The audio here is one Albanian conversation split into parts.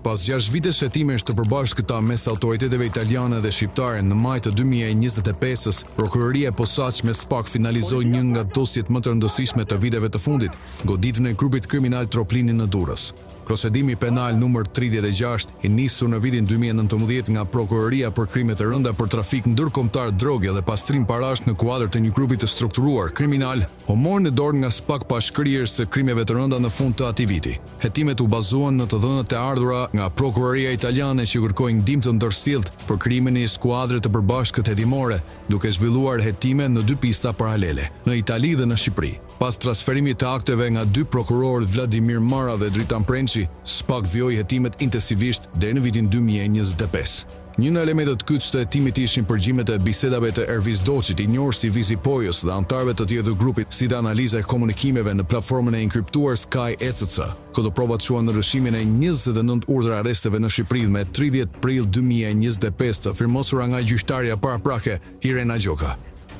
Pas 6 vitesh hetimesh të përbashkëta mes autoriteteve italiane dhe shqiptare në maj të 2025-ës, Prokuroria e Posaçme SPAK finalizoi një nga dosjet më të rëndësishme të viteve të fundit, goditjen e grupit kriminal Troplini në Durrës. Procedimi penal numër 36, i nisur në vitin 2019 nga Prokuroria për Krimet e Rënda për trafik ndërkombëtar droge dhe pastrim parash në kuadër të një grupi të strukturuar kriminal, u mor në dorë nga SPAK pas shkrirjes së krimeve të rënda në fund të atij viti. Hetimet u bazuan në të dhënat e ardhura nga Prokuroria italiane që kërkoi ndihmë të ndërsjelltë për krijimin e një skuadre të përbashkët hetimore, duke zhvilluar hetime në dy pista paralele, në Itali dhe në Shqipëri. Pas transferimit të akteve nga dy prokurorët Vladimir Mara dhe Dritan Prençi, SPAK vijoi hetimet intensivisht deri në vitin 2025. Një nga elementët kyç të hetimit ishin përgjimet e bisedave të Ervis Doçit, i njohur si Vizi Pojës dhe anëtarëve të tjerë të grupit, si dhe analiza e komunikimeve në platformën e enkriptuar Sky ECC. Këto prova çuan në lëshimin e 29 urdhër arresteve në Shqipëri me 30 prill 2025 të firmosura nga gjyqtarja paraprake Irena Gjoka.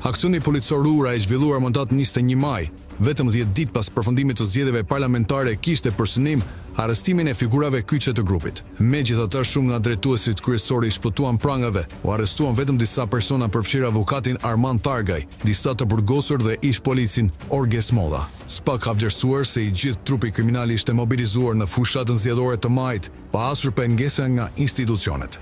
Aksioni policor Ura i zhvilluar më datë 21 maj, vetëm 10 ditë pas përfundimit të zgjedhjeve parlamentare kishte për synim arrestimin e figurave kyçe të grupit. Megjithatë, shumë nga drejtuesit kryesorë i shpëtuan prangave, u arrestuan vetëm disa persona përfshirë avokatin Armand Targaj, disa të burgosur dhe ish-policin Orges Molla. SPAK ka vlerësuar se i gjithë trupi kriminal ishte mobilizuar në fushatën zgjedhore të majit, pa asur pengesa nga institucionet.